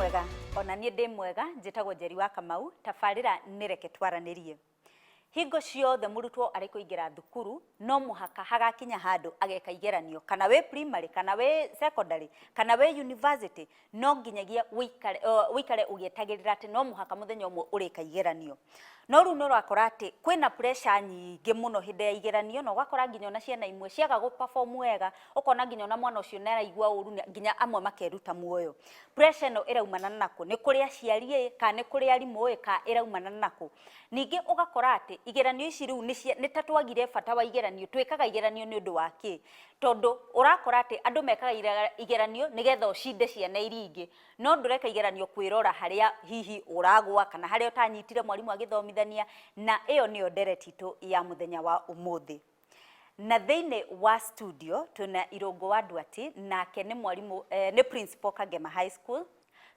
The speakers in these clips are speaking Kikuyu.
Mwega ona niĩ ndĩ mwega. Njĩtagwo Njeri wa Kamau. Tabarĩra nĩ Reke Twaranĩrie. Hingo ciothe mũrutwo arĩ kũingĩra thukuru no mũhaka hagakinya handũ ageka igeranio, kana wĩ primary, kana wĩ secondary, kana wĩ university, no nginyagia wĩikare wĩikare ũgĩetagĩrĩra atĩ no mũhaka mũthenya ũmwe ũrĩka igeranio. No rĩu nĩ ũrakora atĩ kwĩna pressure nyingĩ mũno hĩndĩ ya igeranio, na ũgakora nginya ona ciana imwe ciaga gũ perform wega, ũkona nginya ona mwana ũcio nĩ araigua ũru, nginya amwe makeruta muoyo. Pressure ĩno ĩraumana nakũ? Nĩ kũrĩ aciari ĩ, kana nĩ kũrĩ arimũ ĩ, kana ĩraumana nakũ? Ningĩ ũgakora atĩ igeranio ici rĩu nĩ ta twagire bata wa igeranio. Twĩkaga igeranio nĩ ũndũ wa kĩ? Tondũ ũrakora atĩ andũ mekaga igeranio nĩgetha ũcinde ciana iria ingĩ, no ndũreka igeranio kwĩrora harĩa hihi ũragwa kana harĩa ũtanyitire mwarimũ agĩthomithania. Na ĩyo nĩyo ndereti itũ ya mũthenya wa ũmũthĩ. Na thĩinĩ wa studio twĩna Irũngũ wa Nduati, nake nĩ mwarimũ, nĩ principal Kangema High School.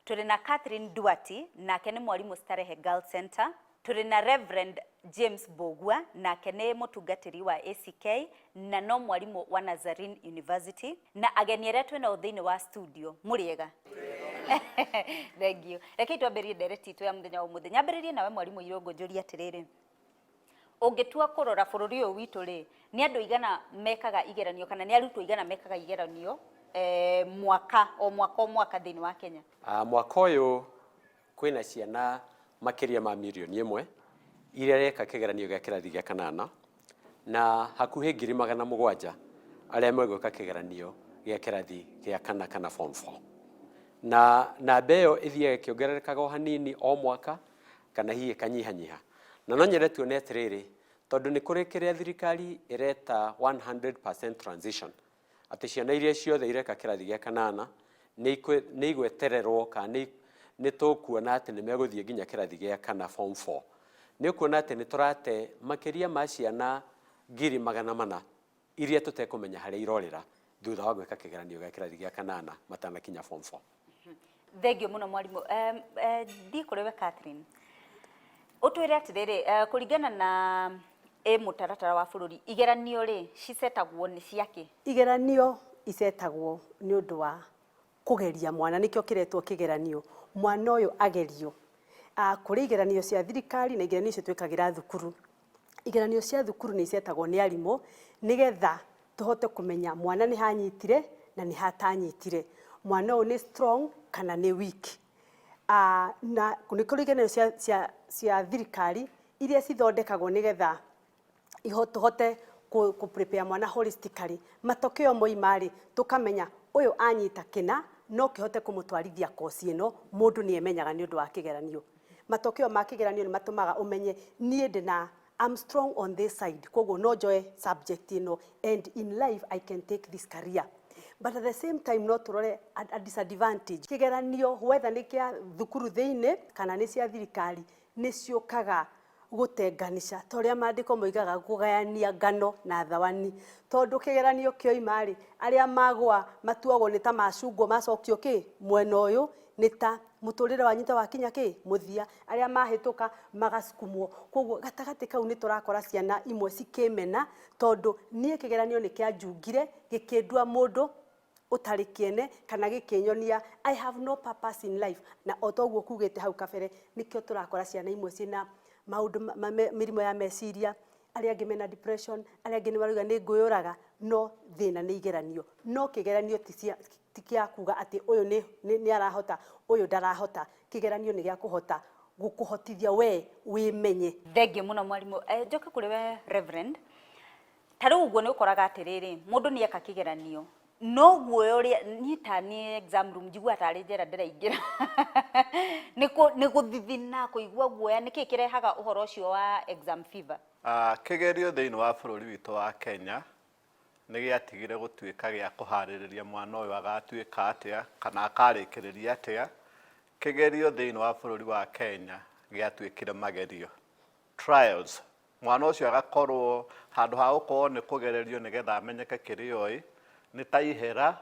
Tũrĩ na Catherine Nduati, nake nĩ mwarimũ Starehe Girls Center. Tũrĩ na Reverend James Mbũgua, nake nĩ mũtungatĩri wa ACK na no mwarimũ wa Nazarene University. Na ageni arĩa twĩnao thĩinĩ wa studio, mũrĩega? Thank you. Rekei twambĩrĩrie ndereti itũ ya mũthenya wa ũmũthĩ. Nyambĩrĩrie nawe mwarimũ Irũngũ, njũrie atĩrĩrĩ, ũngĩtua kũrora bũrũri ũyũ witũ rĩ, nĩ andũ aigana mekaga igeranio, kana nĩ arutwo aigana mekaga igeranio mwaka o mwaka o mwaka thĩinĩ wa Kenya? Mwaka ũyũ kwĩna ciana makĩria ma mirioni 1 iria ireka kĩgeranio gĩa kĩrathi gĩa kanana, na hakuhĩ 700,000 arĩa megwĩka kĩgeranio gĩa kĩrathi gĩa kana, kana form 4. Na namba ĩyo ĩthiaga ĩkĩongererekaga o hanini o mwaka, kana hihi ĩkanyihanyiha. Na no nyende tuone atĩrĩrĩ, tondũ nĩ kũrĩ kĩrĩa thirikari ĩreta 100% transition, atĩ ciana iria ciothe ireka kĩrathi gĩa kanana nĩ igwetererwo, kana nĩ tũkuona atĩ nĩ megũthiĩ nginya kĩrathi gĩa kana, form 4. Nĩ ũkuona atĩ nĩ tũrate makĩria ma ciana 400,000 iria tũtekũmenya harĩa irorĩra thutha wa gwĩka kĩgeranio gĩa kĩrathi gĩa kanana matanakinya form 4. Thengiũ mũno mwarimũ. Thiĩ kũrĩ we Catherine, ũtwĩre atĩrĩrĩ, kũringana na mũtaratara wa bũrũri, igeranio rĩ cicetagwo nĩ ciakĩ? Igeranio icetagwo nĩ ũndũ wa kũgeria mwana, nĩkĩo kĩretwo kĩgeranio, mwana ũyũ agerio. Kũrĩ igeranio cia thirikari na igeranio icio twĩkagĩra thukuru. Igeranio cia thukuru nĩ icetagwo nĩ arimũ nĩgetha tũhote kũmenya mwana nĩ hanyitire na nĩ hatanyitire, mwana ũyũ nĩ strong kana nĩ weak. Na nĩ kũrĩ igeranio cia thirikari iria cithondekagwo nĩgetha tũhote kũ prepare mwana holistically. Matokeo moima rĩ, tũkamenya ũyũ anyita kĩna no kĩhote kũmũtwarithia koci ĩno. Mũndũ nĩ emenyaga nĩ ũndũ wa kĩgeranio. Matokeo ma kĩgeranio nĩ matũmaga ũmenye niĩ ndĩna, I'm strong on this side, koguo no njoe subject ĩno and in life I can take this career. But at the same time no tũrore a disadvantage. Kĩgeranio, whether nĩ kĩa thukuru thĩinĩ kana nĩ cia thirikari, nĩ ciũkaga gũtenganisha, ta ũrĩa maandĩko moigaga, kũgayania ngano na thawani, tondũ kĩgeranio kĩoima rĩ, arĩa magũa matuagwo nĩ ta macungwo macokio kĩ mwena ũyũ, nĩ ta mũtũrĩre wanyu ta wakinya kĩ mũthia, arĩa mahĩtũka magasukumwo. Koguo gatagatĩ kau nĩ tũrakora ciana imwe cikĩmena, tondũ niĩ kĩgeranio nĩ kĩanjungire gĩkĩndua mũndũ ũtarĩ kĩene, kana gĩkĩnyonia I have no purpose in life. Na o toguo kugĩte hau kabere, nĩkĩo tũrakora ciana imwe ciĩna maũndũ mĩrimũ ya meciria, arĩa angĩ mena depression, arĩa angĩ nĩ marauga nĩ ngwĩyũraga, no thĩna nĩ igeranio. No kĩgeranio ti kĩa kuga atĩ ũyũ nĩ arahota, ũyũ ndarahota. Kĩgeranio nĩ gĩa kũhota gũkũhotithia we wĩmenye. Thengiũ mũno mwarimũ. Njoke kũrĩ we Reverend. Ta rĩu ũguo nĩ ũkoraga atĩrĩrĩ, mũndũ nĩ eka kĩgeranio no guoya ũrĩa niĩ ta niĩ exam room njiguaga tarĩ njera ndĩraingĩra, nĩ gũthithina, kũigua guoya. Nĩkĩ kĩrehaga ũhoro ũcio wa exam fever? Kĩgerio thĩinĩ wa bũrũri witũ wa Kenya nĩ gĩatigire gũtuĩka gĩa kũharĩrĩria mwana ũyũ agatuĩka atĩa kana akarĩkĩrĩria atĩa. Kĩgerio thĩinĩ wa bũrũri wa Kenya gĩatuĩkire magerio, trials. Mwana ũcio agakorwo handũ ha gũkorwo nĩ kũgererio nĩgetha amenyeke kĩrĩa oĩ, nĩ ta ihera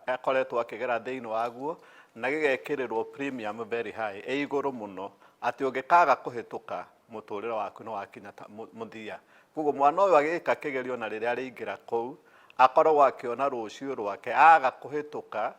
akoretwo akĩgera thĩinĩ waguo, na gĩgekĩrĩrwo premium very high, ĩ igũrũ mũno, atĩ ũngĩkaga kũhĩtũka mũtũrĩre waku nĩ wakinya mũthia. Koguo mwana ũyũ agĩka kĩgerio na rĩrĩa arĩingĩra kũu, akoragwo akĩona rũciũ rwake, aga kũhĩtũka.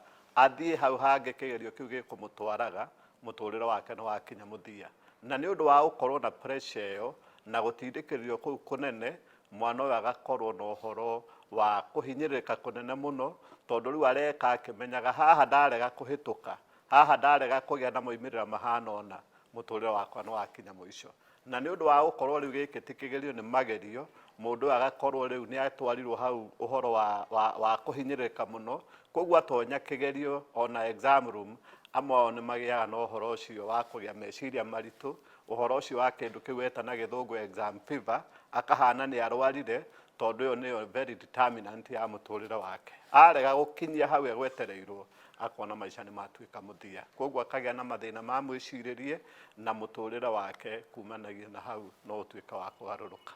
Athiĩ hau hangĩ kĩgerio kĩu gĩkũmũtwaraga, mũtũrĩre wake nĩ wakinya mũthia. Na nĩ ũndũ wa gũkorwo na pressure ĩyo na gũtindĩkĩrĩrio kũu kũnene, mwana ũyũ agakorwo na ũhoro wa kũhinyĩrĩrĩka kũnene mũno, tondũ rĩu areka akĩmenyaga haha ndarega kũhĩtũka, haha ndarega kũgĩa na moimĩrĩra mahana ũna, mũtũrĩre wakwa nĩ wakinya mũico. Na nĩ ũndũ wa gũkorwo rĩu gĩkĩ ti kĩgerio nĩ magerio, mũndũ ũyũ agakorwo rĩu nĩ atwarirwo hau ũhoro wa, wa, wa kũhinyĩrĩrĩka mũno, koguo atonya kĩgerio ona exam room, amwe ao nĩ magĩaga na ũhoro ũcio wa kũgĩa meciria maritũ, ũhoro ũcio wa kĩndũ kĩu weta na gĩthũngũ exam fever, akahana nĩ arwarire, tondũ ĩyo nĩyo very determinant ya mũtũrĩre wake. Arega gũkinyia hau egwetereirwo, akona maica nĩ matuĩka mũthia. Koguo akagĩa na mathĩna ma mwĩcirĩrie na mũtũrĩre wake kumanagia na hau no ũtuĩke wa kũgarũrũka.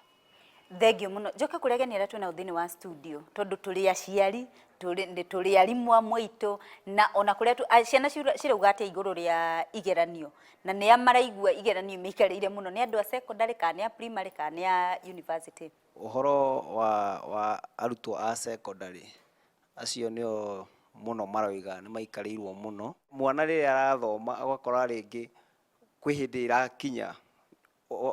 Thengio mũno. Njoke kũrĩ ageni arĩa twĩnao thĩinĩ wa studio, tondũ tũrĩ aciari, tũrĩ tũrĩ arimũ amwe aitũ, na ona kũrĩa ciana cirauga atĩa igũrũ rĩa igeranio, na nĩa maraigua igeranio imĩikarĩire mũno, nĩ andũ a secondary kana nĩ a primary kana nĩ a university? Ũhoro wa arutwo a secondary, acio nĩo mũno maroiga nĩ maikarĩirwo mũno. Mwana rĩrĩa arathoma ũgakora rĩngĩ kwĩ hĩndĩ ĩrakinya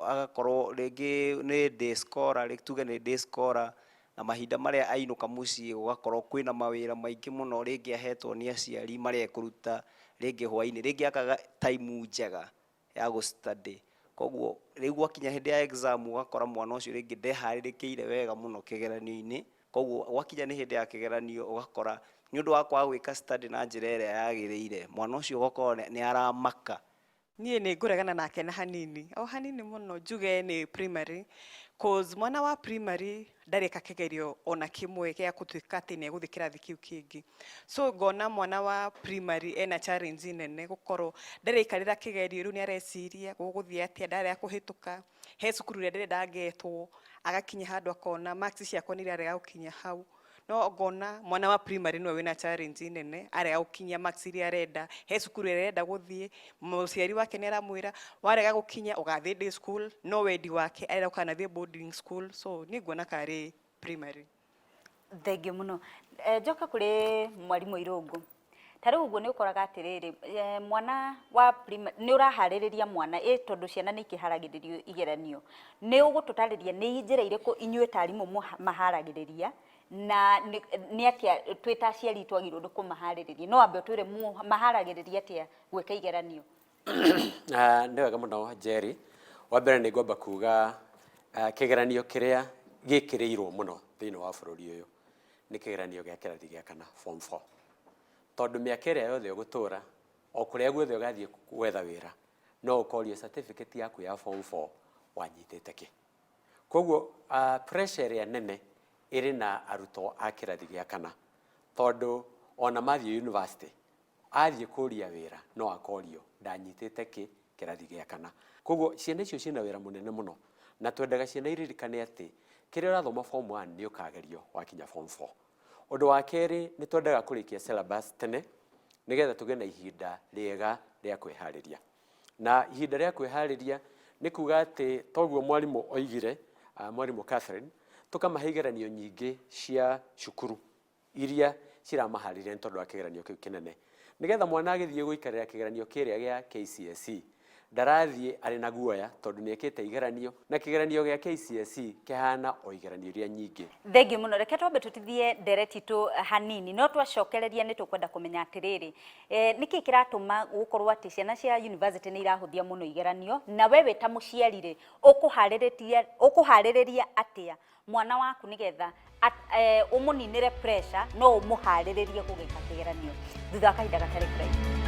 agakorwo rĩngĩ nĩ day scholar, tuge nĩ day scholar, na mahinda marĩa ainũka mũciĩ gũgakorwo kwĩna mawĩra maingĩ mũno, rĩngĩ ahetwo nĩ aciari marĩa ekũruta rĩngĩ hwainĩ, rĩngĩ akaga time njega ya gũ study. Koguo rĩu gwakinya hĩndĩ ya exam ũgakora mwana ũcio rĩngĩ ndeharĩrĩkĩire wega mũno kĩgeranio-inĩ, koguo gwakinya nĩ hĩndĩ ya kĩgeranio ũgakora nĩ ũndũ wa kwaga gwĩka study na njĩra ĩrĩa yagĩrĩire, mwana ũcio ũgakorwo nĩ aramaka. Niĩ nĩ ngũregana nake na hanini, o hanini mũno, njuge nĩ primary, cause mwana wa primary ndareka kĩgerio ona kĩmwe gĩa gũtuĩka atĩ nĩ egũthiĩ kĩrathi kĩu kĩngĩ. So ngona mwana wa primary ena challenge nene gũkorwo ndaraikarĩra kĩgerio, rĩu nĩ areciria gũgũthiĩ atĩa ndarega kũhĩtũka, he cukuru ĩrĩa ndĩrenda ngetwo, agakinya handũ akona marks ciakwa nĩ irarega gũkinya hau. No ngona mwana wa primary nĩwe wĩna challenge nene, arega gũkinyia marks iria arenda, he cukuru ĩrĩa arenda gũthiĩ, mũciari wake nĩ aramwĩra warega gũkinya ũgathiĩ day school, no wendi wake arenda gũkanathiĩ boarding school, so niĩ nguona karĩ primary. Thengio mũno. Njoke kũrĩ mwarimũ Irũngũ. Ta rĩu ũguo nĩ ũkoraga atĩrĩrĩ, mwana wa primary, nĩ ũraharĩrĩria mwana, ĩ tondũ ciana nĩ ikĩharagĩrĩrio igeranio. Nĩ ũgũtũtarĩria nĩ njĩra irĩkũ inyuĩ ta arimũ maharagĩrĩria, na nĩ atĩa twĩ ta aciari twagĩrĩirwo nĩ kũmaharĩrĩria. No wambe ũtwĩre maharagĩrĩria atĩa gwĩka igeranio? Nĩ wega mũno Jerry. Wa mbere nĩ ngwamba kuga kĩgeranio kĩrĩa gĩkĩrĩirwo mũno thĩinĩ wa bũrũri ũyũ nĩ kĩgeranio gĩa kĩrathi gĩa kana, form 4. Tondũ mĩaka ĩrĩa yothe ũgũtũra, o kũrĩa guothe ũgathiĩ gwetha wĩra, no ũkorio certificate yaku ya form 4 wanyitĩte kĩ. Koguo pressure ĩrĩa nene ĩrĩ na arutwo a kĩrathi gĩa kana, tondũ ona mathiĩ university, athiĩ kũria wĩra no akorio ndanyitĩte kĩ kĩrathi gĩa kana. Koguo ciana icio ciĩna wĩra mũnene mũno, na twendaga ciana iririkane atĩ kĩrĩa ũrathoma form 1 nĩ ũkagerio wakinya form 4. Ũndũ wa kerĩ, nĩ twendaga kũrĩkia syllabus tene nĩgetha tũgĩe na ihinda rĩega rĩa kwĩharĩria. Na ihinda rĩa kwĩharĩria nĩ kuga atĩ toguo mwarimũ oigire, mwarimũ Catherine, tũkamahe igeranio nyingĩ cia cukuru iria ciramaharĩria nĩ tondũ wa kĩgeranio kĩu kĩnene. Nĩgetha mwana agĩthiĩ gũikarĩra kĩgeranio kĩrĩa gĩa KCSE, ndarathiĩ arĩ na guoya tondũ nĩ ekĩte igeranio, na kĩgeranio gĩa KCSE kĩhana o igeranio iria nyingĩ. Thengiũ mũno. Reke twambe tũtithie ndereti itũ hanini, no twacokereria nĩ tũkwenda kũmenya atĩrĩrĩ, nĩkĩ kĩratũma gũkorwo atĩ ciana cia university nĩ irahũthia mũno igeranio, na we wĩ ta mũciari rĩ, ũkũharĩrĩria atĩa mwana waku nĩgetha ũmũninĩre pressure, no ũmũharĩrĩrie gũgĩka kĩgeranio thutha wa kahinda gatarĩ kũraihu.